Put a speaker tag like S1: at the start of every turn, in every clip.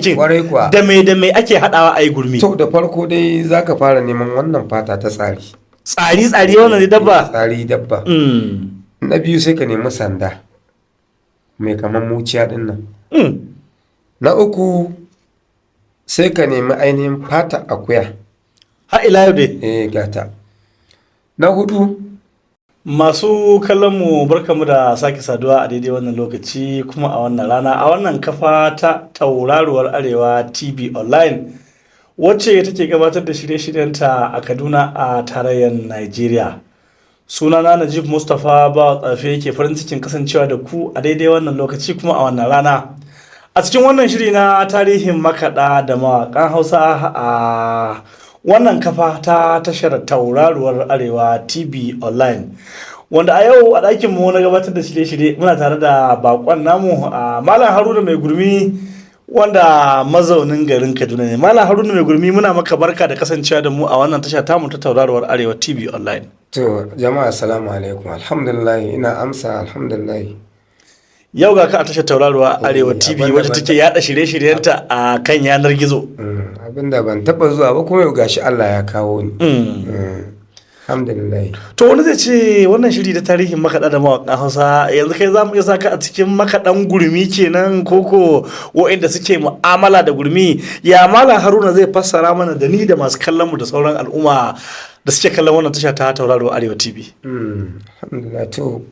S1: Kwarai kuwa.
S2: Da me ake haɗawa a yi gurmi?
S1: To, da farko dai za ka fara neman wannan fata ta tsari.
S2: Tsari tsari wannan ne dabba.
S1: Tsari dabba. Na biyu, sai ka nemi sanda mai kamar muciya ɗin nan. Na uku, sai ka nemi ainihin fata akuya.
S2: Har ila yau dai.
S1: Eh, gata. Na hudu.
S2: Masu kallonmu, barkamu da sake saduwa a daidai wannan lokaci kuma a wannan rana a wannan kafa ta Tauraruwar Arewa TV Online, wacce take gabatar da shirye-shiryenta a Kaduna a tarayyar Nigeria. Sunana Najib Mustapha ba tsafe yake farin cikin kasancewa da ku a daidai wannan lokaci kuma a wannan rana. A cikin wannan shiri na tarihin makaɗa da mawaƙan Hausa a wannan kafa ta tashar Tauraruwar Arewa TV Online. Wanda a yau a ɗakin mu na gabatar da shirye-shirye muna tare da bakon namu a Malam Haruna Mai Gurmi, wanda mazaunin garin Kaduna ne. Malam Haruna Mai Gurmi, muna maka barka da kasancewa da mu a wannan tasha tamu ta Tauraruwar Arewa TV Online.
S1: To, jama'a, assalamu alaikum. Alhamdulillah, ina amsa, alhamdulillah.
S2: Yau ga ka a tashar Tauraruwa Arewa TV
S1: abin da
S2: wacce
S1: ban
S2: take yada shirye-shiryenta a kan yanar gizo.
S1: Abinda ban taba zuwa ba kuma yau gashi Allah ya kawo ni. Alhamdulillah.
S2: To, wani zai ce wannan shiri da tarihin makaɗa da mawaƙan Hausa, yanzu kai za mu iya saka a cikin makaɗan gurmi kenan koko waɗanda suke mu'amala da gurmi? Ya Malam Haruna zai fassara mana da ni da masu kallon mu da sauran al'umma da suke kallon wannan tasha ta Tauraro Arewa TV?
S1: Alhamdulillah. To,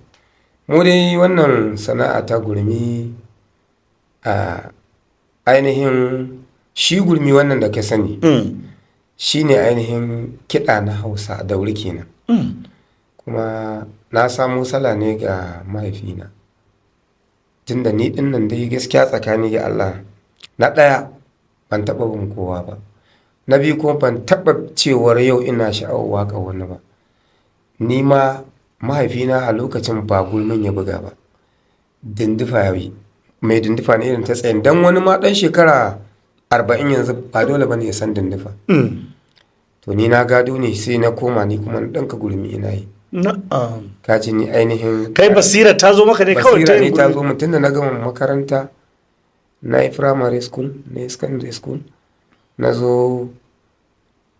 S1: mu dai wannan sana'a ta gurmi, a ainihin shi gurmi wannan da ka sani shi ne ainihin kiɗa na Hausa da wuri kenan. Kuma na samo sala ne ga mahaifina. Tunda ni ɗin nan dai gaskiya tsakani ga Allah, na ɗaya, ban taɓa bin kowa ba. Na biyu kuma, ban taɓa cewar yau ina sha'awar waƙa wani ba. Ni ma mahaifina a lokacin ba gurmin ya buga ba. Dindifa ya yi. Mai dindifa ne irin ta tsayin. Dan wani ma ɗan shekara 40 yanzu ba dole ba ne ya san dindifa. To, ni na gado ne, sai na koma ni kuma na ɗinka gurmi ina yi. Ka ji ni ainihin.
S2: Kai basira ta zo maka ne kawai ta
S1: Basira
S2: yin
S1: ne ta
S2: gurmi.
S1: zo mun tunda na gama makaranta, na yi primary school, na yi secondary school, na zo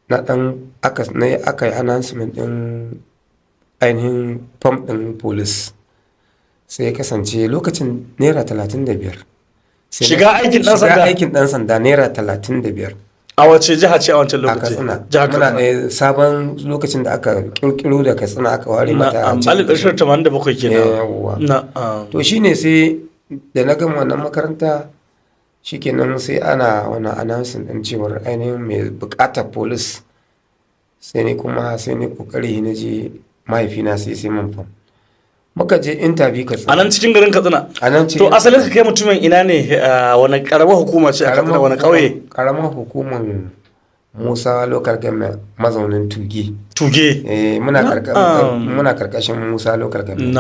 S1: na ɗan aka na yi aka yi announcement ɗin ainihin fam ɗin police, sai ya kasance lokacin naira 35.
S2: Shiga aikin ɗan sanda?
S1: Shiga aikin ɗan sanda naira 35.
S2: A wace jiha ce a wancan
S1: A
S2: lokaci?
S1: Katsina.
S2: Jihar
S1: Muna
S2: Katsina.
S1: ɗaya sabon lokacin da aka ƙirƙiro da Katsina aka ware mata
S2: Na'am, 1987 kenan.
S1: Yawwa.
S2: Na'am.
S1: To, shine sai da na gama wannan makaranta, shikenan sai ana wannan announcement ɗin cewar ainihin mai buƙatar police, sai ni kuma sai ni kokari na je, mahaifina sai sai mun fam, muka je interview Katsina.
S2: A nan cikin garin Katsina?
S1: A nan cikin.
S2: To, asalin ka kai mutumin ina ne? Wani karamar hukuma ce a Katsina, wani ƙauye?
S1: Karamar hukumar Musa Local Government, mazaunin Tuge.
S2: Tuge.
S1: Eh, muna karkashin Musa Local Government.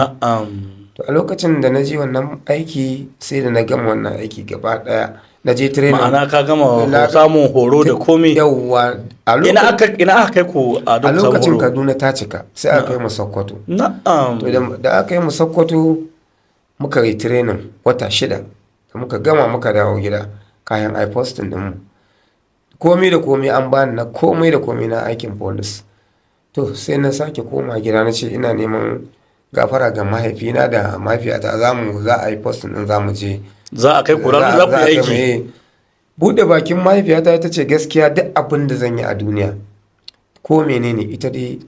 S1: To, a lokacin da na je wannan aiki, sai da na gama wannan aiki gaba daya, na je training.
S2: Ma'ana ka gama samun horo da komai.
S1: Yawwa, a
S2: Ina
S1: lokacin
S2: aka ina aka kai ku a
S1: a
S2: don samun
S1: lokacin
S2: horo?
S1: Kaduna ta cika, sai aka kai mu Sokoto. To, da aka yi mu Sokoto, muka yi training wata 6, da muka gama muka dawo gida, kayan ai posting din mu, komai da komai an bani na komai da komai na aikin police. To, sai na sake koma gida, na ce ina neman gafara ga mahaifina da mahaifiyata, za a yi posting din, za mu je.
S2: Za a kai ku ranar za ku yi
S1: a kai mu,
S2: aiki.
S1: eh. Buɗe bakin mahaifiyata ita ce gaskiya duk abin da zan yi a duniya ko menene, ita dai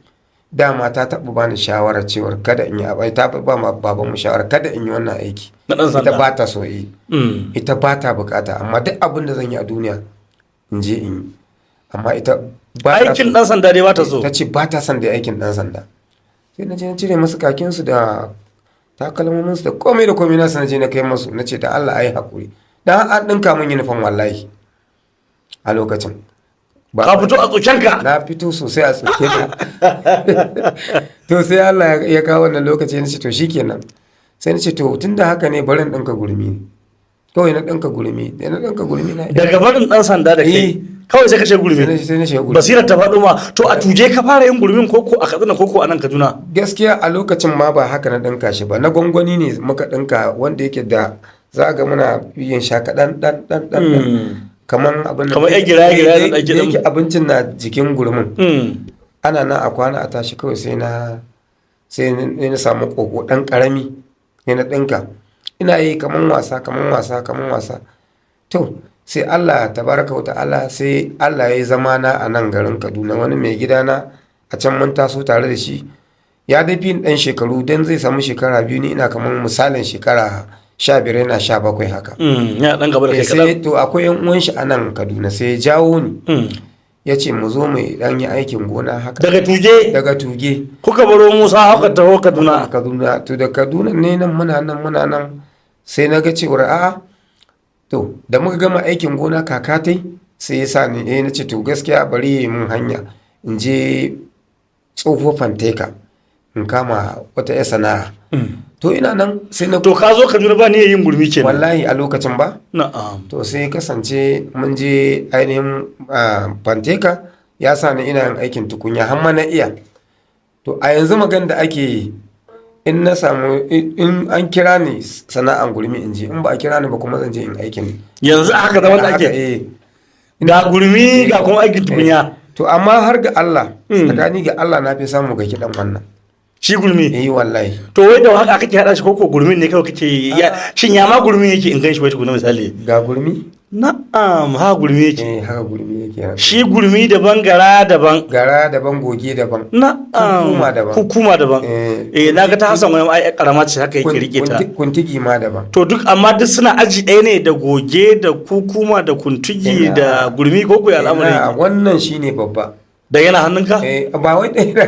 S1: dama ta taɓa bani shawarar cewar kada in yi abu, ta ba ma babanmu shawarar kada in yi wannan aiki.
S2: Na ɗan
S1: Ita
S2: sanda.
S1: ba ta so yi. Ita ba ta bukata, amma duk abin da zan yi a duniya in je in yi, amma ita ba ta
S2: Aikin
S1: so.
S2: ɗan sanda dai ba ta so.
S1: Ta ce ba ta son da aikin ɗan sanda. Sai na je na cire masu kakinsu da takalmominsu da komai da komai nasu, na je na kai masu, na ce da Allah a yi haƙuri, dan an ɗinka min uniform wallahi a lokacin.
S2: Ka fito a tsokenka.
S1: Na fito sosai a tsoke na. To, sai Allah ya kawo wannan lokaci, na ce to shikenan. Sai na ce to, tunda haka ne, bari in ɗinka gurmi ne kawai. Na ɗinka gurmi, da na ɗinka gurmi na
S2: Daga barin ɗan sanda da kai
S1: Eh.
S2: kawai sai ka ce gurmi.
S1: Sai na shiga gurmi.
S2: Basirar ta faɗo ma. To, a Tuje ka fara yin gurmin koko a Katsina koko a nan Kaduna?
S1: Gaskiya a lokacin ma ba haka na ɗinka shi ba, na gwangwani ne muka ɗinka, wanda yake da za ga muna yin sha kaɗan ɗan ɗan ɗan ɗan. Kaman abin nan.
S2: Kamar yan gira-gira da ake
S1: Da yake abincin na jikin gurmin. Ana nan a kwana a tashi kawai sai na sai na samu koko ɗan ƙarami sai na ɗinka. Ina yi kaman wasa, kaman wasa, kaman wasa. To sai Allah tabaraka wa ta'ala, sai Allah ya yi zamana a nan garin Kaduna, wani mai gidana a can mun taso tare da shi, ya dai fi ni ɗan shekaru, don zai samu shekara 2, ni ina kaman misalin shekara 15, yana 17 haka.
S2: Ya ɗan gaba da kai
S1: Sai
S2: kaɗan.
S1: To akwai yan uwan shi a nan Kaduna, sai ya jawo ni, ya ce mu zo mu ɗan yi aikin gona haka.
S2: Daga Tuge?
S1: Daga Tuge.
S2: Kuka baro Musa haka taho Kaduna?
S1: Kaduna. To da Kaduna ne nan muna nan muna nan, sai na ga cewar a'a, to da muka gama aikin gona kakatai sai ya sa ni, na ce to gaskiya bari ya yi mun hanya in je tsohuwar Fanteka in kama wata 'yar sana'a. To ina nan sai na
S2: To ka zo Kaduna ba niyyar yin gurmi kenan?
S1: Wallahi a lokacin ba.
S2: Na'am.
S1: To sai kasance mun je ainihin Fanteka, ya sa ni ina yin aikin tukunya har ma na iya. To a yanzu magan da ake yi, in na samu in an kira ni sana'an gurmi in je, in ba a kira ni ba kuma zan je in aikin.
S2: Yanzu haka zaman da
S1: Haka,
S2: ake?
S1: eh.
S2: Ga gurmi ga kuma aikin tukunya.
S1: To amma har ga Allah, tsakani ga Allah, na fi samu ga kiɗan wannan.
S2: Shi gurmi?
S1: Eh wallahi.
S2: To wai da haka kake hada shi koko gurmin ne kawai kake ya, shin ya ma gurmin yake in ganshi wai tukuna misali?
S1: Ga gurmi?
S2: Na'am, ha gurmi yake.
S1: Eh, haka gurmi yake.
S2: Shi gurmi daban, gara daban.
S1: Gara daban, goge daban.
S2: Na'am.
S1: Kukuma daban.
S2: Kukuma daban.
S1: Eh.
S2: Eh, naga ta Hassan wani ai karama ce haka yake rike ta.
S1: Kuntigi ma daban.
S2: To duk amma duk suna aji ɗaya ne da goge da kukuma da kuntugi
S1: Ina.
S2: da gurmi ko kuwa al'amari?
S1: Ina, wannan shine babba.
S2: Da yana hannunka?
S1: Eh, ba wai ɗaya da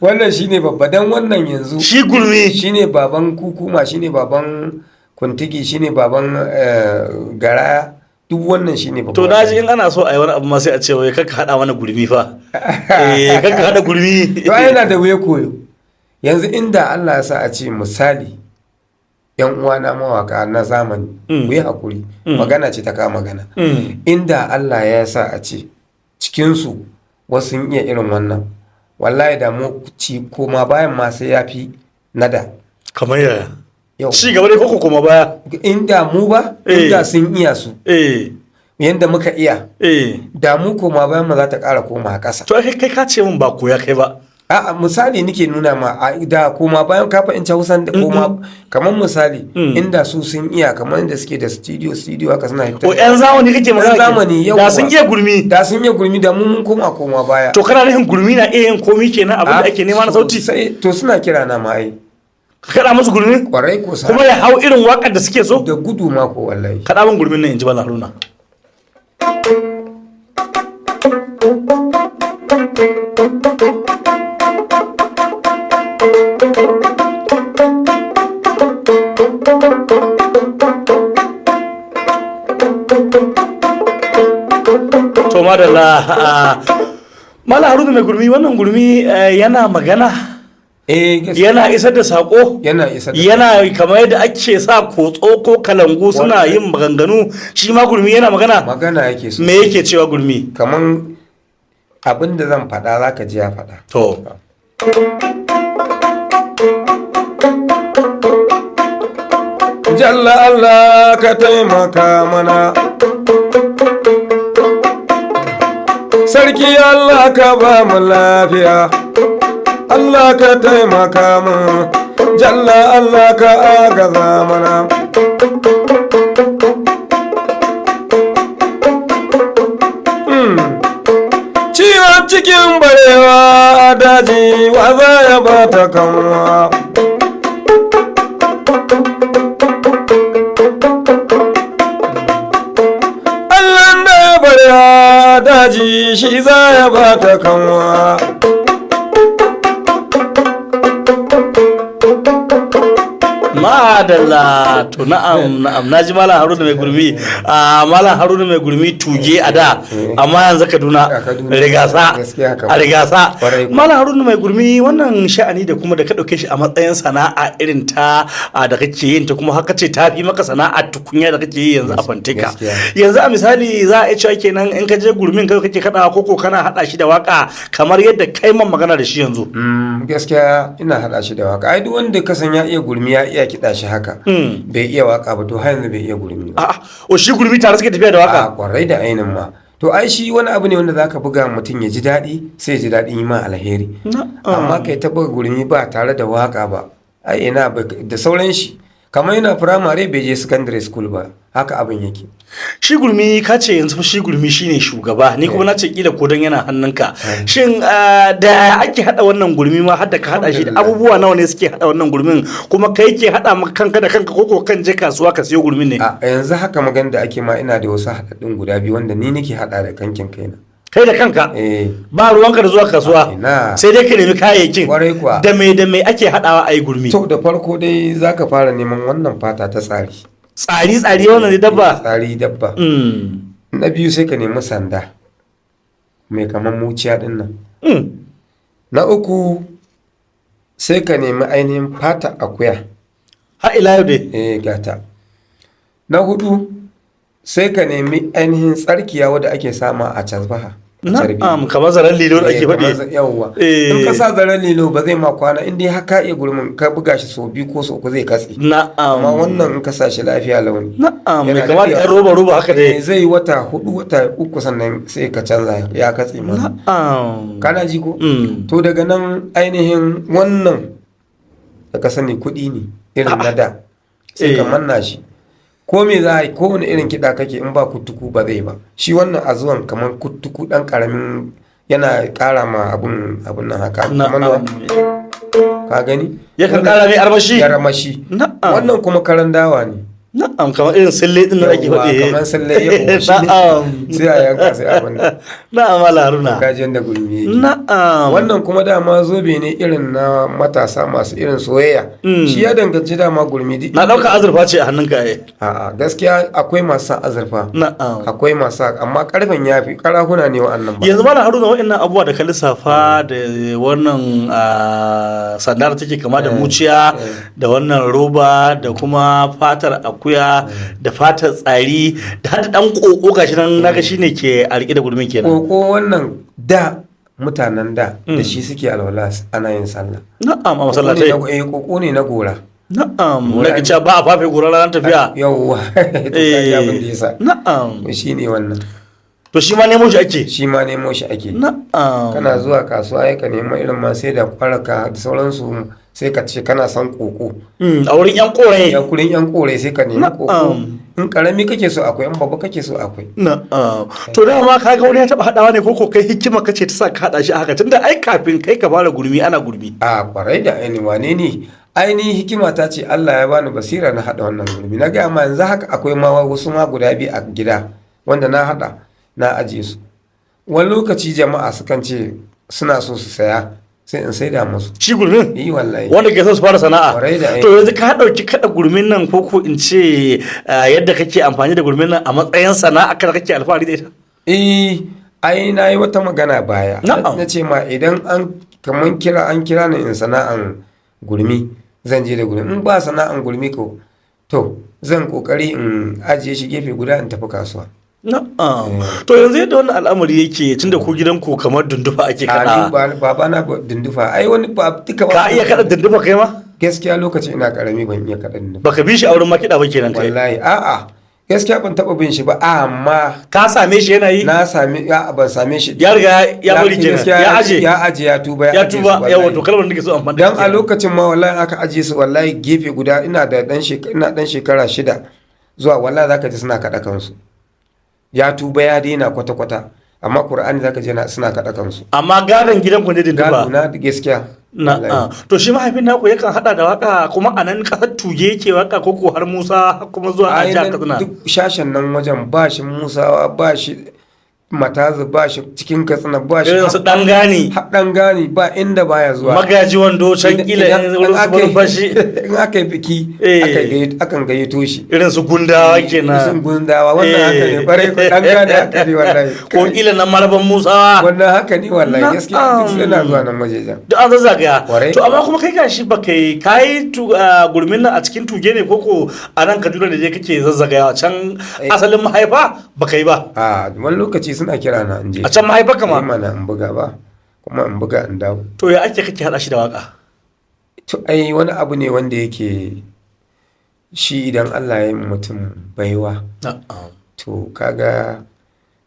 S1: wannan shine babba, dan wannan yanzu
S2: Shi gurmi.
S1: Shine baban kukuma, shine baban kuntigi, shine baban garaya, duk wannan shine babba.
S2: To na ji in ana so a yi wani abu ma sai a ce wai kakka haɗa mana gurmi fa. Eh, kakka haɗa gurmi.
S1: To ai yana da wuya koyo. Yanzu inda Allah ya sa a ce misali yan uwana mawaka na zamani, ku yi hakuri, magana ce ta kama magana. Inda Allah ya sa a ce cikinsu wasu sun iya irin wannan, wallahi da mu ci koma bayan ma sai ya fi nada.
S2: Kamar yaya?
S1: Yau.
S2: Ci gaba dai koko koma baya?
S1: Inda mu ba, inda sun iya su yanda muka iya, da mu koma bayan mu za ta ƙara koma ƙasa.
S2: To kai ka ce min ba koya kai ba.
S1: A'a, misali nike nuna ma, da koma bayan ka fahimci Hausan da koma kamar misali inda su sun iya kamar inda suke da studio studio haka suna
S2: O yan zamani kake magana?
S1: Yan zamani,
S2: Da sun iya gurmi.
S1: Da sun iya gurmi, da mu mun koma baya.
S2: To kana nufin gurmi na iya yin komi kenan, abin da ake nema na sauti?
S1: Sai to suna kira na ma ai.
S2: Ka kaɗa musu gurmi?
S1: Kwarai ko sa.
S2: Kuma ya hau irin waƙar da suke so?
S1: Da gudu ma ko wallahi.
S2: Kaɗa min gurmin nan in ji Malam Haruna. To madalla, Malam Haruna mai gurmi, wannan gurmi yana magana?
S1: Eh, gaskiya.
S2: Yana isar da sako?
S1: Yana isar da
S2: Yana kamar yadda ake sa kotso ko kalangu suna yin maganganu, shi ma gurmi yana magana?
S1: Magana yake so.
S2: Me yake cewa gurmi?
S1: Kaman abin da zan faɗa zaka ji ya faɗa.
S2: To.
S1: Jalla Allah ka taimaka mana. Sarki Allah ka ba mu lafiya. Allah ka taimaka mu. Jalla Allah ka agaza mana. Ciwon cikin barewa a daji, wa za ya bata kanwa. Allah da ya barewa daji shi za ya bata kanwa.
S2: Madalla, to na'am na'am, naji Malam Haruna mai gurmi, a Malam Haruna mai gurmi Tuge a da, amma yanzu Kaduna
S1: A Kaduna.
S2: Rigasa.
S1: Gaskiya kam.
S2: A Rigasa.
S1: Kwarai kuwa.
S2: Malam Haruna mai gurmi, wannan sha'ani da kuma da ka dauke shi a matsayin sana'a irin ta da kake yin ta, kuma haka ce ta fi maka sana'a tukunya da kake yi yanzu a Fanteka.
S1: Gaskiya.
S2: Yanzu a misali za a iya cewa kenan in ka je gurmin kai kake kada koko kana hada shi da waka kamar yadda kai man magana da shi yanzu?
S1: Gaskiya ina haɗa shi da waka. Ai duk wanda ka san ya iya gurmi ya iya kiɗa. kaɗa shi haka
S2: Mm.
S1: bai iya waka ba, to har yanzu bai iya gurmi ba.
S2: A'a, o shi gurmi tare suke tafiya da waka.
S1: A kwarai da ainin ma. To ai shi wani abu ne wanda zaka buga mutum ya ji daɗi, sai ya ji daɗin yi ma alheri. Amma kai ta buga gurmi ba tare da waka ba, ai ina da sauran shi, kamar yana firamare bai je secondary school ba, haka abin yake.
S2: Shi gurmi ka ce yanzu fa shi gurmi shine shugaba, ni kuma na ce kila ko don yana hannunka. Shin da ake hada wannan gurmi ma har da ka hada shi,
S1: Alhamdulillah.
S2: abubuwa nawa ne suke hada wannan gurmin, kuma kai ke hada maka kanka da kanka ko ko kan je kasuwa ka siyo gurmin ne?
S1: A yanzu haka magana da ake ma, ina da wasu haɗaɗɗun guda biyu wanda ni nake haɗa da kankin kaina.
S2: Kai da kanka?
S1: Eh.
S2: Ba ruwanka da zuwa kasuwa?
S1: Ina.
S2: Sai dai ka nemi kayayyakin.
S1: Kwarai kuwa.
S2: Da me ake hadawa a yi gurmi?
S1: To da farko dai zaka fara neman wannan fata ta tsari.
S2: Tsari tsari wannan ne dabba?
S1: Tsari dabba. Na biyu sai ka nemi sanda mai kamar muciya din nan. Na uku sai ka nemi ainihin fata akuya.
S2: Har ila yau dai?
S1: Eh, gata. Na hudu sai ka nemi ainihin tsarkiya wadda ake sama a casbaha, a carbi.
S2: Na'am, kamar zaren lilo da ake
S1: Eh, kamar
S2: faɗi.
S1: yawwa.
S2: Eh.
S1: In ka sa zaren lilo ba zai ma kwana, in dai har ka iya gurmin ka buga shi sau biyu ko sau uku zai katse.
S2: Na'am.
S1: Amma wannan in ka sa shi lafiya launi.
S2: Na'am, mai
S1: Yana
S2: kama da
S1: daɗewa.
S2: ɗan roba roba haka
S1: Eh,
S2: dai.
S1: zai yi wata 4, wata 3, sannan sai ka canza ya katse ma.
S2: Na'am.
S1: Kana ji ko?
S2: Mm.
S1: To daga nan ainihin wannan da ka sani kuɗi ne irin na da, sai ka
S2: Eh.
S1: manna shi. Ko me za a yi, kowane irin kiɗa kake, in ba kuttuku ba zai ba. Shi wannan a zuwan kamar kuttuku ɗan ƙaramin yana ƙara ma abun nan haka. Kamar
S2: Na'am.
S1: ka gani?
S2: Yakan ƙara mai armashi?
S1: Ya armashi.
S2: Na'am.
S1: Wannan kuma karan dawa ne.
S2: Na'am, kamar irin sille din da ake
S1: Yawwa,
S2: faɗi.
S1: kamar sille, yawwa, shi ne.
S2: Na'am.
S1: Sai a yanka sai abin nan.
S2: Na'am, Malam Haruna.
S1: Kaji yadda gurmi yake.
S2: Na'am.
S1: Wannan kuma dama zobe ne irin na matasa masu irin soyayya. Shi ya danganci dama gurmi duk.
S2: Na ɗauka azurfa ce a hannunka ai.
S1: A'a, gaskiya akwai masu sa azurfa.
S2: Na'am.
S1: Akwai masu sa, amma karfen ya fi karahuna ne wa'annan ba.
S2: Yanzu Malam Haruna, wa'annan abubuwa da ka lissafa da wannan sanda da take kama da muciya, da wannan roba, da kuma fatar akuya, da fatar tsari, da har da ɗan ƙoƙo gashi nan naga shine ke a riƙe da gurmin kenan.
S1: Koko wannan da mutanen da da shi suke alwala ana yin sallah.
S2: Na'am, a masallatai.
S1: Koko ne na gora.
S2: Na'am, na cewa ba a fafe gora ranar tafiya.
S1: Yawwa, to kaji abin da ya sa.
S2: Na'am.
S1: To shi ne wannan.
S2: To shi ma nemo shi ake.
S1: Shi ma nemo shi ake.
S2: Na'am.
S1: Kana zuwa kasuwa ya ka nemi irin ma sai da kwaraka da sauransu, sai ka ce kana son koko.
S2: A wurin yan koraye.
S1: Ya kurin yan kore sai ka nemi koko.
S2: Na'am.
S1: In karami kake so akwai, in babba kake so akwai.
S2: Na'am. To dama ka ga wani ya taba hadawa ne ko ko kai hikima kace ta sa ka hada shi a haka, tunda ai kafin kai ka fara gurmi ana gurmi.
S1: A kwarai da aini, wane ne ainihin hikima ta ce Allah ya bani basira na haɗa wannan gurmi. Na gaya ma yanzu haka akwai ma wasu ma guda biyu a gida wanda na haɗa na ajiye su. Wani lokaci jama'a sukan ce suna so su saya, sai in saida musu.
S2: Shi gurmin?
S1: Yi wallahi.
S2: Wanda ke son su fara sana'a.
S1: Kwarai da aini.
S2: To yanzu ka dauki kada gurmin nan ko ko in ce yadda kake amfani da gurmin nan a matsayin sana'a kada kake alfahari da ita.
S1: Eh, ai na yi wata magana baya.
S2: Na'am.
S1: Na ce ma idan an kaman kira an kira ni in sana'an gurmi, zan je da gurmi. In ba sana'an gurmi ko, to zan kokari in ajiye shi gefe guda in tafi kasuwa.
S2: Na'am. To yanzu yadda wannan al'amari yake, tunda ku gidanku kamar dundufa ake
S1: A ni
S2: kada.
S1: baba na dundufa ai wani ba duka ba.
S2: Ka iya kada dundufa kai ma?
S1: Gaskiya lokacin ina karami ban iya kada dundufa.
S2: Baka bi shi a wurin makiɗa ba kenan kai.
S1: Wallahi a'a, gaskiya ban taba bin shi ba, amma
S2: Ka same shi yana yi?
S1: na sami, a'a ban same shi.
S2: Ya riga ya bari kenan.
S1: Gaskiya
S2: Ya aje.
S1: Ya aje, ya tuba,
S2: Ya
S1: aje su,
S2: tuba,
S1: wallahi.
S2: yawa, to kalmar da nake so amfani da
S1: Dan
S2: ita
S1: a
S2: kenan.
S1: lokacin ma wallahi aka ajiye su wallahi gefe guda, ina da dan shekara, ina dan shekara 6 zuwa, wallahi zaka ji suna kada kansu. Ya tuba ya daina kwata kwata, amma Qur'ani zaka ji suna kada kansu.
S2: Amma gadon gidan ku ne
S1: Gado
S2: dindufa.
S1: na gaskiya.
S2: Na
S1: Wallahi.
S2: to shi mahaifin naku yakan hada da waka kuma a nan kasar tuge yake waka ko ko har Musa har kuma zuwa a
S1: Ai
S2: jihar
S1: nan
S2: Katsina.
S1: duk shashen nan wajen ba shi Musawa, ba shi Matazu, ba shi cikin Katsina, ba shi
S2: Irin su dan gani,
S1: haɗan gani, ba inda baya zuwa.
S2: magaji wando can kila
S1: Idan-
S2: wurin su
S1: in aka yi-
S2: malumfashi.
S1: in aka yi biki
S2: Eh.
S1: akan gayyato shi.
S2: Irin su gundawa kenan.
S1: Sun gundawa wannan haka ne bare ko dan gane haka ne wallahi.
S2: Ko kila nan maraban Musawa.
S1: Wannan haka ne wallahi, gaskiya duk
S2: Na'am.
S1: suna zuwa nan wajejen.
S2: Duk an zazzagaya.
S1: Kwarai.
S2: To amma kuma kai gashi ba kai kai gurmin nan a cikin tuge ne koko a nan Kaduna da je kake zazzagayawa can asalin mahaifa ba kai ba.
S1: A wani lokaci suna kira na in je.
S2: A can mahaifa
S1: Yi
S2: kama.
S1: mana in buga ba, kuma in buga in dawo.
S2: To ya ake kake hada shi da waka?
S1: To ai wani abu ne wanda yake Shi idan Allah ya yi mutum baiwa,
S2: Na'am.
S1: to kaga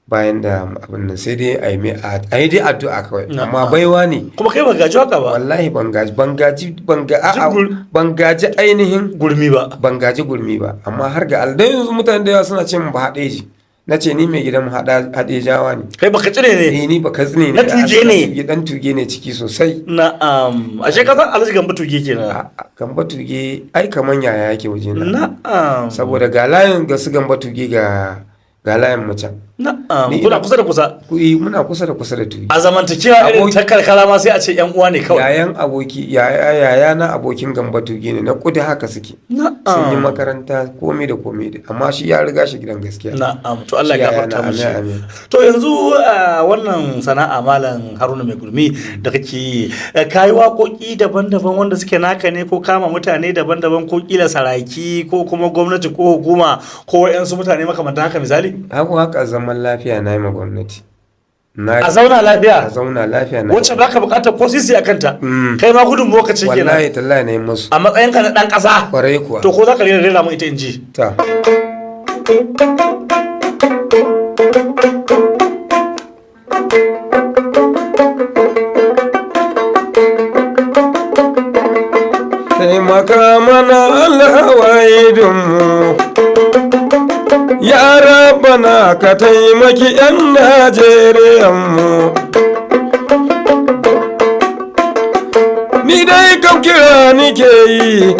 S1: bayan da abin nan sai dai a yi mai a yi dai addu'a kawai, amma
S2: Na'am.
S1: baiwa ne.
S2: Kuma kai ba gaji waka ba?
S1: Wallahi ban gaji, ban gaji, ban ga a'a,
S2: Jigul-
S1: ban gaji ainihin
S2: gurmi ba.
S1: Ban gaji gurmi ba, amma har ga Allah, dan yanzu mutane da yawa suna ce min ba haɗeji. Na ce ni mai gidan haɗejawa ne.
S2: Kai baka cire ne?
S1: Eh, ni ba katsine ne.
S2: Na tuge ne?
S1: Dan tuge ne ciki sosai.
S2: Na'am, ashe ka san Alhaji Gambo Tuge kenan?
S1: A Gamba Tuge ai kaman yaya yake waje na.
S2: Na'am.
S1: Saboda ga layin ga su Gamba Tuge, ga layin mu can.
S2: Na'am.
S1: Ni
S2: Kuna
S1: ina-
S2: kusa da kusa.
S1: Ku- muna kusa da kusa da Tuge.
S2: A zamantakewa irin ta karkara ma sai a ce yan uwa ne kawai.
S1: Yayan aboki, yaya yaya na abokin Gamba Tuge ne na kudi, haka suke.
S2: Na'am.
S1: Sun yi makaranta komai da komai da, amma shi ya riga shi gidan gaskiya.
S2: Na'am, to Allah ya
S1: Shi yaya
S2: gafarta
S1: na,
S2: mishi.
S1: amin, amin.
S2: To yanzu a wannan sana'a, Malam Haruna Mai Gurmi, da kake yi, kayi waƙoƙi daban-daban wanda suke naka ne ko kama mutane daban-daban, ko kila saraki ko kuma gwamnati ko hukuma ko waɗansu mutane makamantan haka misali?
S1: Haka haka zaman lafiya na yi ma gwamnati. Na
S2: A zauna
S1: a
S2: lafiya.
S1: zauna lafiya na.
S2: Wacce baka buƙatar ko sisi a kanta.
S1: Mm.
S2: Kai ma gudun lokaci kenan.
S1: Wallahi tallahi na yi musu.
S2: A matsayinka na ɗan ƙasa.
S1: Kwarai kuwa.
S2: To ko za ka rera mun ita in ji?
S1: Ta. Taimaka mana Allah wahidinmu. Ya Rabbana, ka taimaki 'yan Najeriyanmu. Ni dai kam kira nike yi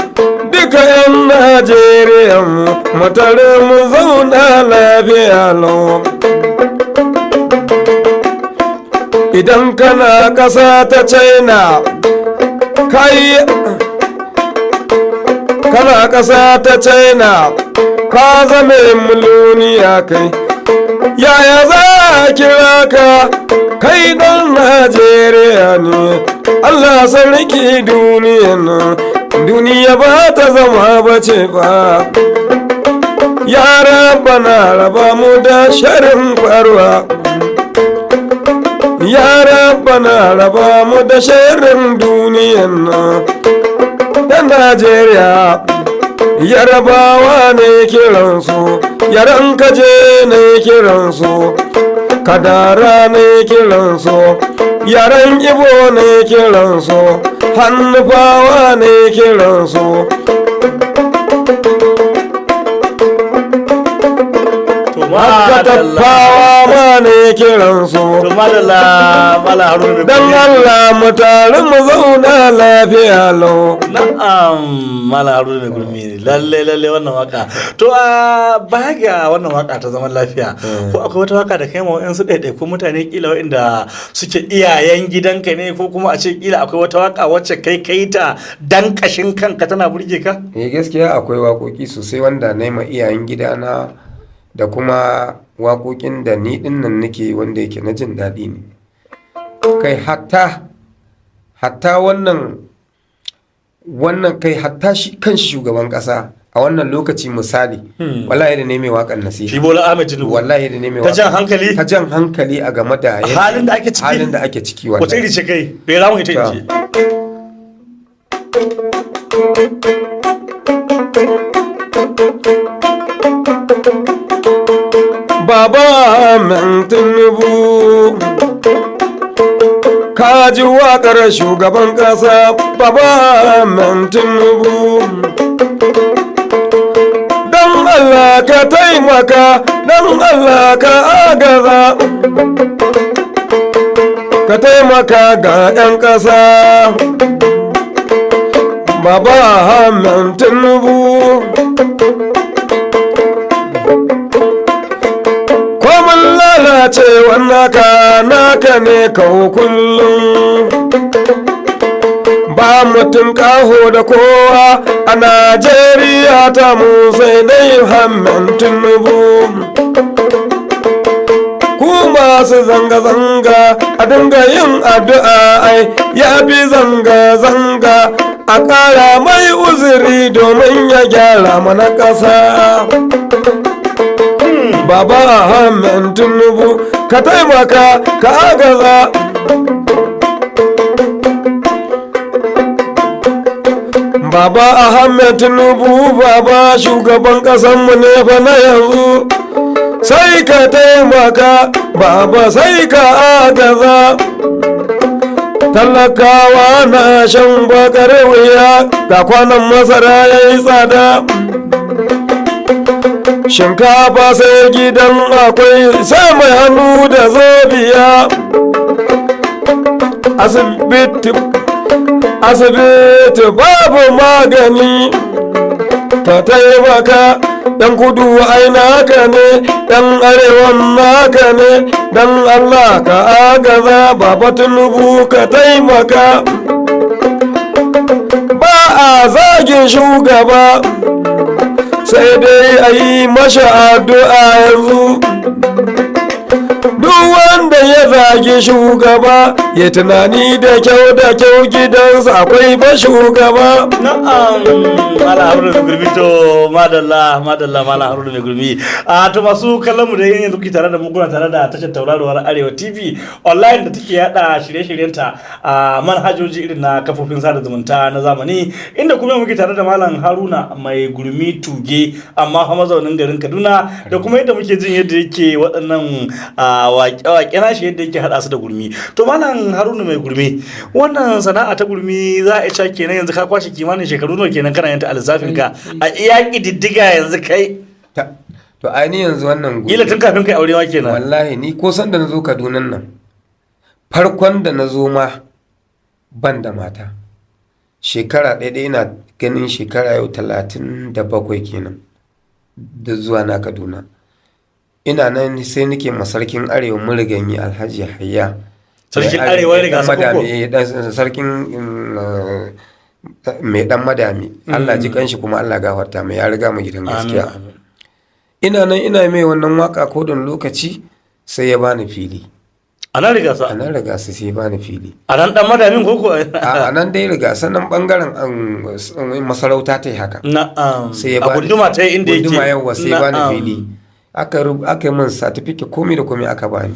S1: duka 'yan Najeriyanmu, mu tare mu zauna lafiya lau. Idan kana ƙasa ta China, kai kana ƙasa ta China, ka zame miloniya kai. Yaya za a kira ka kai ɗan Najeriya ne? Allah sarki duniya nan, duniya ba ta zama ba ce ba. Ya Rabbana, raba mu da sharin kwarwa. Ya Rabbana, raba mu da sharin duniyan nan. Yan Najeriya, Yarabawa ne kiransu, Yaran Kaje ne kiransu, Kadara ne kiransu, Yaran Ibo ne kiransu, Hannufawa ne kiransu.
S2: To madalla.
S1: Katafawa ma ne kiransu.
S2: To madalla, Malam Haruna Mai
S1: Don
S2: Gurmi.
S1: Allah mu taru mu zauna lafiya lau.
S2: Na'am, Malam Haruna Mai Gurmi, lalle lalle wannan waka. To a baya ga wannan waka ta zaman lafiya, ko akwai wata waka da kai ma wa'yansu ɗaiɗaikun mutane kila waɗanda suke iyayen gidanka ne, ko kuma a ce kila akwai wata waka wacce kai kai ta dan kashin kanka tana burge ka?
S1: Eh, gaskiya akwai waƙoƙi sosai wanda na yi ma iyayen gidana da kuma waƙoƙin da ni ɗin nan nake wanda yake na jin daɗi ne. Kai hatta wannan kai hatta shi kan shugaban ƙasa a wannan lokaci misali, wallahi da ne mai waƙar
S2: Shi
S1: nasiha.
S2: Bola Ahmed Tinubu.
S1: Wallahi da ne mai
S2: Ta jan
S1: waƙar.
S2: hankali?
S1: Ta jan hankali a game da
S2: Halin da ake ciki?
S1: Halin da ake ciki
S2: Wace
S1: wallahi.
S2: iri ce kai? Bai ramu ita in
S1: Ta.
S2: ji.
S1: Baba min Tinubu, ka ji waƙar shugaban ƙasa. Baba min Tinubu, don Allah ka taimaka, don Allah ka agaza, ka taimaka ga 'yan ƙasa. Baba min Tinubu, komin lalacewan naka, naka ne kawo kullum. Ba mutum kaho da kowa a Najeriya ta mu sai dai Hamman Tinubu. Ku masu zanga-zanga, a dinga yin addu'a, ai ya fi zanga-zanga, a ƙara mai uzuri domin ya gyara mana ƙasa. Baba Ahmed Tinubu, ka taimaka ka agaza. Baba Ahmed Tinubu, baba shugaban ƙasanmu ne fa na yanzu. Sai ka taimaka, baba, sai ka agaza. Talakawa na shan bakar wuya, ga kwanan masara ya yi tsada. Shinkafa sai gidan akwai, sai mai hannu da zobiya. Asibiti, asibiti babu magani. Ka taimaka, dan kudu ai naka ne, dan arewan naka ne. Dan Allah ka agaza, Baba Tinubu, ka taimaka. Ba a zagin shugaba, sai dai a yi masa addu'a. Yanzu duk wanda ya zagi shugaba ya tunani da kyau da kyau, gidansa akwai ba shugaba.
S2: Na'am, Malam Haruna mai gurmi. To madalla, madalla, Malam Haruna mai gurmi. A to, masu kallon mu da yanzu kuke tare da mu, kuna tare da tashar Tauraruwar Arewa TV Online da take yada shirye-shiryenta a manhajoji irin na kafofin sada zumunta na zamani, inda kuma muke tare da Malam Haruna mai gurmi Tuge, amma fa mazaunin garin Kaduna, da kuma yadda muke jin yadda yake waɗannan waƙe-waƙe nashi, yadda yake haɗa su da gurmi. To Malam Haruna mai gurmi, wannan sana'a ta gurmi za a iya kenan yanzu ka kwashe kimanin shekaru nawa kenan kana yanta a lissafin ka, a iya ƙididdiga yanzu kai?
S1: To ainihin yanzu wannan gurmi
S2: Kila tun kafin kai aure ma kenan.
S1: Wallahi ni ko san da na zo Kaduna nan, farkon da na zo ma ban da mata, shekara ɗaya ɗaya, ina ganin shekara yau 37 kenan da zuwa na Kaduna. Ina nan sai nake ma sarkin Arewa Muriganyi, Alhaji Hayya.
S2: Sarkin Arewa ne ga
S1: Dan
S2: su koko?
S1: Madami, sarkin mai dan madami. Allah ji kanshi kuma Allah gafarta mai, ya riga mu gidan gaskiya.
S2: Amin.
S1: Ina nan ina mai wannan waka ko don lokaci, sai ya bani fili.
S2: A nan Rigasa?
S1: A nan Rigasa sai ya bani fili.
S2: A nan dan madamin koko?
S1: A nan dai Rigasa nan bangaren masarauta ta yi haka.
S2: Na'am.
S1: Sai ya
S2: A
S1: bani
S2: gunduma ta inda yake.
S1: Gunduma, yawwa, sai ya bani
S2: Na'am.
S1: fili. Aka yi min certificate, komai da komai aka bani.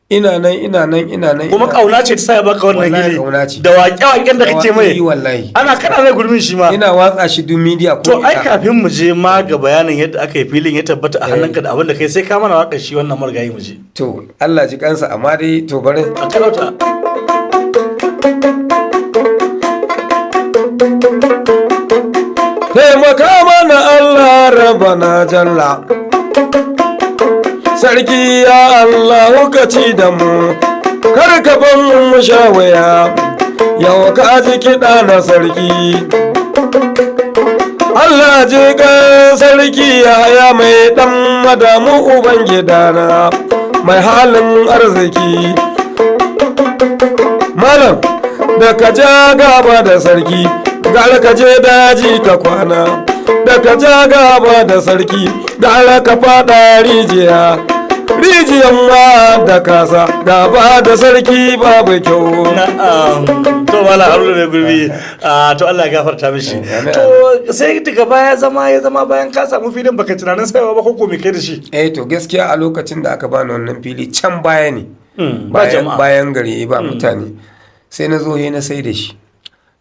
S1: Ina nan, ina nan, ina nan.
S2: Kuma kauna ce ta sa ya baka wannan
S1: Wallahi
S2: gini?
S1: kauna ce.
S2: Da waƙe-waƙen da kake mai?
S1: Wallahi.
S2: Ana kana mai gurmin shi ma?
S1: Ina watsa shi duk media ko
S2: To ai
S1: ina.
S2: kafin mu je ma ga bayanin yadda aka yi filin ya tabbata a hannunka da abin da kai, sai ka mana waƙar shi wannan marigayi mu je.
S1: To Allah ji kansa, amma dai to bari.
S2: A talauta.
S1: Taimaka mana Allah rabana jalla. Sarki ya Allah ka ci da mu, kar ka ban mu sha waya. Yau ka ji kiɗa na sarki. Allah ji kan sarki ya mai dan madamu, uban gidana mai halin arziki. Malam, da ka ja gaba da sarki, gara ka je daji ka kwana. Da ka ja gaba da sarki, gara ka fada rijiya. Rijiyan ma da kasa, gaba da sarki babu kyau.
S2: Na'am. To Malam Haruna mai gurbi, to Allah ya gafarta mishi.
S1: Amin.
S2: To sai daga baya zama ya zama bayan ka samu filin, baka tunanin sayawa ba ko me kai da shi?
S1: Eh, to gaskiya a lokacin da aka bani wannan fili can baya ne.
S2: Ba
S1: Bayan,
S2: jama'a.
S1: bayan gari ba mutane. Sai na zo he na sai da shi.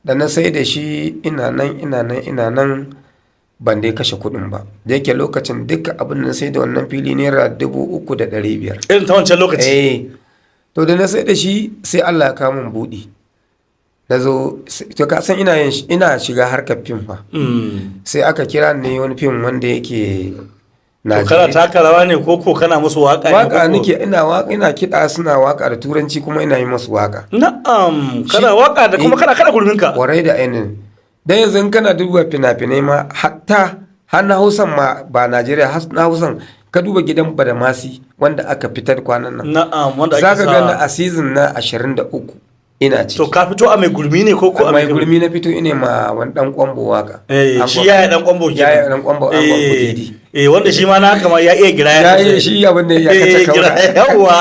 S1: Da na sai da shi, ina nan, ina nan, ina nan, ban dai kashe kuɗin ba. Da yake lokacin duka abin da na sai da wannan fili ₦3,500.
S2: Irin ta wancan lokaci.
S1: Eh, to da na sai da shi sai Allah ya kawo min buɗi. Na zo, to ka san ina shiga harkar fim fa. Sai aka kira ni wani fim wanda yake
S2: To kana
S1: Najeriya.
S2: taka rawa ne ko ko kana musu waka ne?
S1: Waka
S2: ko?
S1: nake, ina waka, ina kiɗa, suna waka da turanci kuma ina yi musu waka.
S2: Na'am, kana waka da kuma kana kada gurminka.
S1: Kwarai da ainihin. Dan yanzu in kana duba fina-finai ma, hatta har na Hausan ma, ba Najeriya, har na Hausan, ka duba gidan Badamasi wanda aka fitar kwanan nan.
S2: Na'am, wanda
S1: Za
S2: ake
S1: ka gani
S2: sa.
S1: a season na 23 ina ciki.
S2: To ka fito a mai gurmi ne ko ko a
S1: Mai gurmi na fito, ina ma wani dan kwambo waka.
S2: Eh,
S1: An
S2: shi
S1: kwambo.
S2: ya yi dan kwambo kenan.
S1: Ya yi dan kwambo, an kwambo didi.
S2: Eh, wanda shi ma na kama ya iya gira.
S1: Ya iya shi abin da ya kace
S2: gira
S1: kaura.
S2: yawa.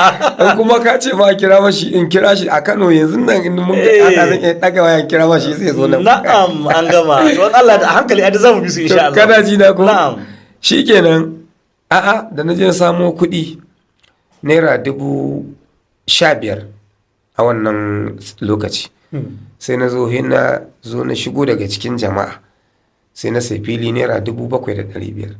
S1: In kuma ka ce ma kira mashi, in kira shi a Kano yanzu nan, in mun ga haka zan iya daga waya kira mashi sai zo nan.
S2: Na'am, an gama. To Allah da hankali a da zamu bi su insha
S1: To,
S2: Allah.
S1: kana ji na ko?
S2: Na'am.
S1: Shikenan, a'a, da na je na samo kuɗi ₦15,000 a wannan lokaci. Sai na zo, na zo na shigo daga cikin jama'a. Sai na sai fili naira 7,500.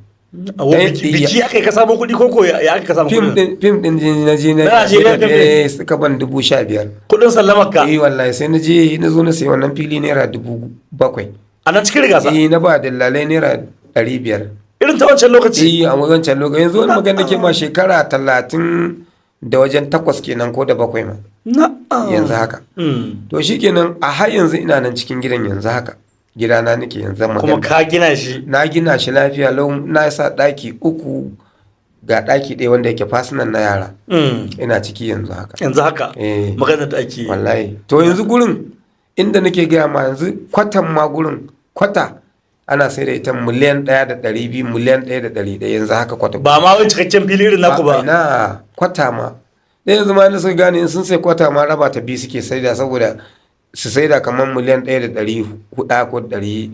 S2: A wa biki aka yi ka samu kuɗi ko ya aka ka samu
S1: Fim
S2: kuɗin?
S1: din, fim din je na je na
S2: Na Najeriya fim din?
S1: Suka ban 15,000.
S2: Kuɗin sallamar ka?
S1: Eh wallahi, sai na je na zo na sayi wannan fili naira 7,000.
S2: A nan cikin rigasa?
S1: Eh, na ba dillalai naira 500.
S2: Irin ta wancan lokaci?
S1: Eh, a wancan lokaci. Yanzu wani magana ke ma shekara 38 kenan ko da bakwai ma.
S2: Na'am.
S1: Yanzu haka. To shikenan, a har yanzu ina nan cikin gidan yanzu haka. Gidana nake yanzu
S2: Kuma
S1: magana.
S2: ka gina shi?
S1: Na gina shi lafiya lau, na sa ɗaki uku, ga ɗaki ɗaya wanda yake fasinan na yara. Ina ciki yanzu haka.
S2: Yanzu haka?
S1: Eh.
S2: Maganar da ake yi.
S1: Wallahi. To yanzu gurin inda nake gaya ma yanzu, kwatan ma gurin kwata ana sai da ita 1,200,000, 1,100,000 yanzu haka kwata.
S2: Ba ma wai cikakken fili irin naku ba?
S1: Na kwata ma. Da yanzu ma na suka gane in sun sai kwata ma raba ta biyu suke saida, saboda su saida kamar 1,400,000 ko 300,000,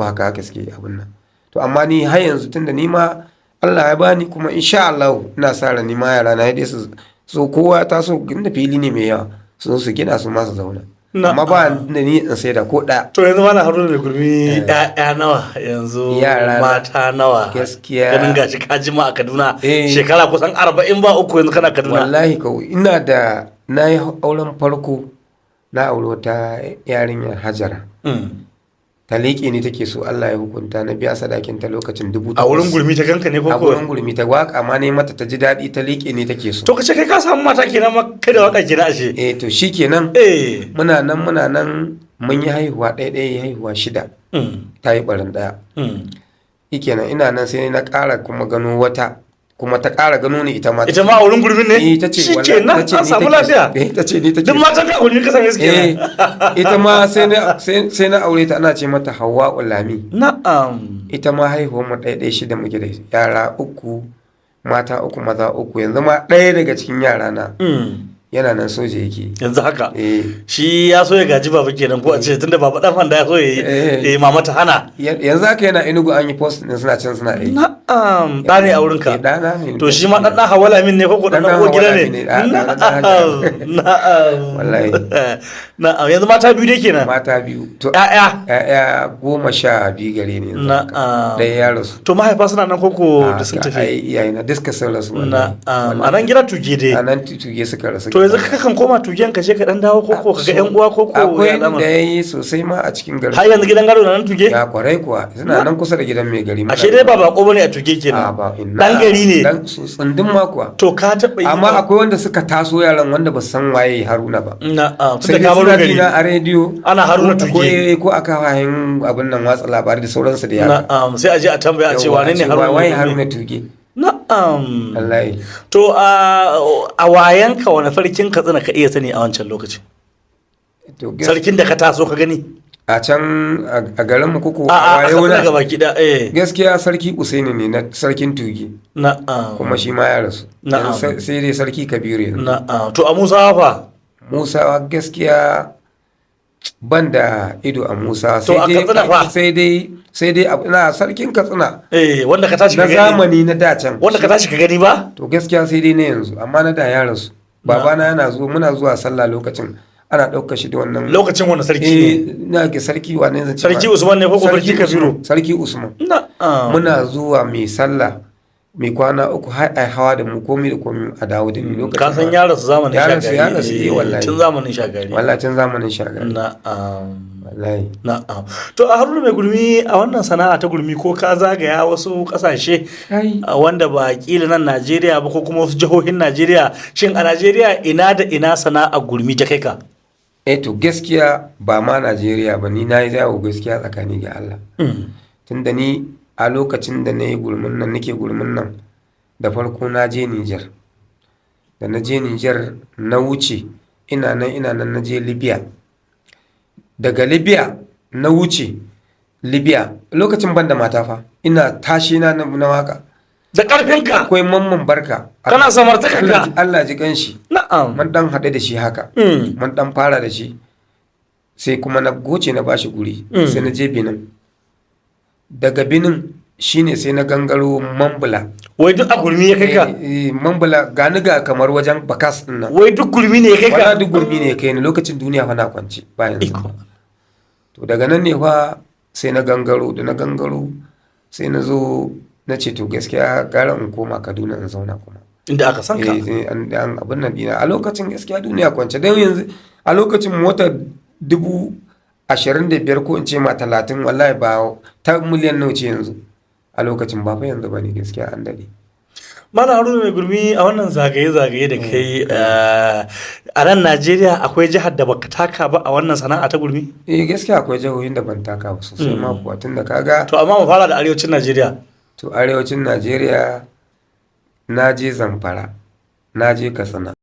S1: haka haka suke abin nan. To amma ni har yanzu tunda ni ma Allah ya bani, kuma insha Allah ina sa ran ni ma yara na dai su so, kowa ta so inda fili ne mai yawa su zo su gina su ma su zauna. Amma ba da ni in saida ko ɗaya.
S2: To yanzu Malam Haruna Mai Gurmi, ƴaƴa nawa yanzu?
S1: Yara na-
S2: Mata nawa?
S1: Gaskiya.
S2: Ganin gashi ka jima a Kaduna.
S1: Eh.
S2: Shekara kusan 43 yanzu kana Kaduna.
S1: Wallahi kawai ina da na yi auren farko, na auri wata yarinyar Hajara. Ta leƙe ni take so, Allah ya hukunta na biya sadakin ta lokacin 8,000.
S2: A wurin gurmi ta ganka ne ko
S1: A
S2: ko?
S1: wurin gurmi, ta waka ma ne mata ta ji daɗi, ta leƙe ni take so.
S2: To kace kai ka samu mata kenan ma kai da waka kenan ashe.
S1: Eh, to shikenan. Muna nan muna nan, mun yi haihuwa ɗaya ɗaya, haihuwa shida. Ta yi ɓarin ɗaya. Shikenan, ina nan sai na ƙara kuma gano wata, kuma ta ƙara gano ni ita ma.
S2: Ita ma a wurin gurmin ne?
S1: Eh, ta ce
S2: Shi
S1: wallahi,
S2: kenan
S1: ta ce
S2: an
S1: ni
S2: samu
S1: take so.
S2: lafiya.
S1: Eh, ta ce ni take
S2: Duk
S1: so.
S2: matan ka a gurmi ka same su
S1: Eh,
S2: kenan.
S1: ita ma sai na aure ta, ana ce mata Hauwa Lami.
S2: Na'am.
S1: Ita ma haihuwar mu ɗaya ɗaya shida muke da yara uku, mata uku, maza uku. Yanzu ma ɗaya daga cikin yara na yana nan soja yake.
S2: Yanzu haka?
S1: Eh.
S2: Shi ya so ya gaji baba kenan, ko a ce tunda baba dan fanda ya so ya yi,
S1: Eh.
S2: eh, mama ta hana.
S1: Yanzu haka yana Enugu, an yi post din, suna can suna aiki.
S2: Na'am, ɗa ne a wurinka?
S1: Eh, ɗana ne.
S2: To shi ma ɗan ɗan Hawwa Lamin ne ko ko ɗan
S1: Ɗan ɗan
S2: uwar gida
S1: Hauwa
S2: ne?
S1: Lamin ne, ɗan ɗan ɗan
S2: Na'am, na'am.
S1: Wallahi.
S2: Na'am, yanzu mata biyu ne kenan.
S1: Mata biyu. To
S2: Ƴaƴa?
S1: ƴaƴa 12 gare ni yanzu haka.
S2: Na'am.
S1: Ɗaya ya rasu.
S2: To mahaifa suna nan koko da sun
S1: Ai
S2: tafi?
S1: iyayena duka sun rasu wallahi.
S2: Na'am, a nan gida tuge dai.
S1: A nan tuge suka rasu.
S2: To yanzu ka kan koma tugen ka je ka dan dawo koko ka ga ƴan uwa koko
S1: Akwai
S2: ya
S1: da
S2: lamar?
S1: ya yi sosai ma a cikin garin.
S2: Har yanzu gidan gado na nan tuge?
S1: Ya kwarai kuwa, suna nan kusa da gidan mai gari.
S2: Ashe dai ba bako bane a tuge
S1: A
S2: kenan.
S1: ba ina.
S2: Dan gari ne.
S1: Dan su tsundun ma kuwa.
S2: To ka taɓa yi
S1: Amma akwai wanda suka taso yaran wanda ba su san waye Haruna ba.
S2: Na'am,
S1: Sai
S2: tunda
S1: dai
S2: ka baro
S1: suna
S2: gari.
S1: jina a rediyo.
S2: Ana Haruna
S1: Ko
S2: Tuge.
S1: ko a kafafen abin nan watsa labarai da sauransu da yara.
S2: Na'am, sai a je a tambaya a ce wane ne Haruna?
S1: Waye
S2: Tuge?
S1: Haruna Tuge?
S2: Na'am.
S1: Wallahi.
S2: To a wayanka wani farkin Katsina ka iya sani a wancan lokaci?
S1: To
S2: Sarkin da ka taso ka gani?
S1: A can a garin mu koko
S2: A a
S1: a
S2: Katsina
S1: wayona.
S2: gaba ki da eh.
S1: Gaskiya sarki Usaini ne na sarkin Tuge.
S2: Na'am.
S1: Kuma shi ma ya rasu.
S2: Na'am.
S1: Yanzu sai dai sarki Kabiru yanzu.
S2: Na'am. To a Musa fa?
S1: Musa gaskiya ban da ido a Musa.
S2: To a Katsina fa?
S1: Sai dai na sarkin Katsina
S2: Eh, wanda ka tashi
S1: na
S2: ka gani.
S1: zamani na da can.
S2: Wanda ka tashi ka gani ba?
S1: To gaskiya sai dai na yanzu, amma na da ya rasu. Babana yana zuwa, muna zuwa sallah lokacin ana ɗaukar shi da wannan.
S2: Lokacin wani sarki ne?
S1: Eh, na ga sarki wane zan ce ma?
S2: Sarki Usman ne ko ko Sarki Kabiru?
S1: Usman, Sarki Usman.
S2: Na'am.
S1: Muna zuwa mai sallah mai kwana uku har ai hawa da mu komai da komai a dawo da ni lokacin.
S2: Ka san ya rasu zamanin
S1: Ya rasu,
S2: shagari.
S1: ya rasu, eh, wallahi.
S2: Tun zamanin shagari.
S1: Wallahi tun zamanin shagari.
S2: Na'am.
S1: Wallahi.
S2: Na'am. To a Haruna Mai Gurmi, a wannan sana'a ta gurmi ko ka zagaya wasu kasashe
S1: Ai.
S2: wanda ba kila nan Najeriya ba ko kuma wasu jihohin Najeriya, shin a Najeriya ina da ina sana'a gurmi ta kai ka?
S1: Eh, to gaskiya ba ma Najeriya ba, ni na yi yawo gaskiya tsakani ga Allah. Tunda ni a lokacin da na yi gurmin nan, nake gurmin nan, da farko na je Nijar. Da na je Nijar na wuce, ina nan ina nan na je Libya. Daga Libya na wuce Libya lokacin ban da mata fa, ina tashi na na waka.
S2: Da ƙarfinka.
S1: Akwai Mamman Barka.
S2: Kana samartakarka.
S1: Allah ji kanshi.
S2: Na'am.
S1: Mun dan haɗu da shi haka. Mun dan fara da shi. Sai kuma na goce na bashi guri. Sai na je Benin. Daga Benin shine sai na gangaro Mambula.
S2: Wai duk a gurmi ya kai ka?
S1: Eh, eh, Mambula gani ga kamar wajen Bakas din nan.
S2: Wai duk gurmi ne ya kai ka?
S1: Wala duk gurmi ne ya kai ni lokacin, duniya fa na kwance ba yanzu.
S2: Iko.
S1: To daga nan ne fa Sai na gangaro, da na gangaro sai na zo na ce to gaskiya gara in koma Kaduna in zauna kuma.
S2: Inda aka san ka.
S1: Eh, sai an abin nan dina a lokacin, gaskiya duniya kwance, don yanzu a lokacin motar 25,000 ko in ce ma 30, wallahi ba ta miliyan nawa ce yanzu a lokacin ba fa, yanzu ba ne, gaskiya an daɗe.
S2: Malam Haruna Mai Gurmi, a wannan zagaye-zagaye da kai a nan Najeriya, akwai jihar da baka taka ba a wannan sana'a ta gurmi?
S1: Eh, gaskiya akwai jihohin da ban taka ba sosai ma kuwa, tunda kaga
S2: To amma mu fara da arewacin Najeriya.
S1: To, arewacin Najeriya na je Zamfara, na je Katsina.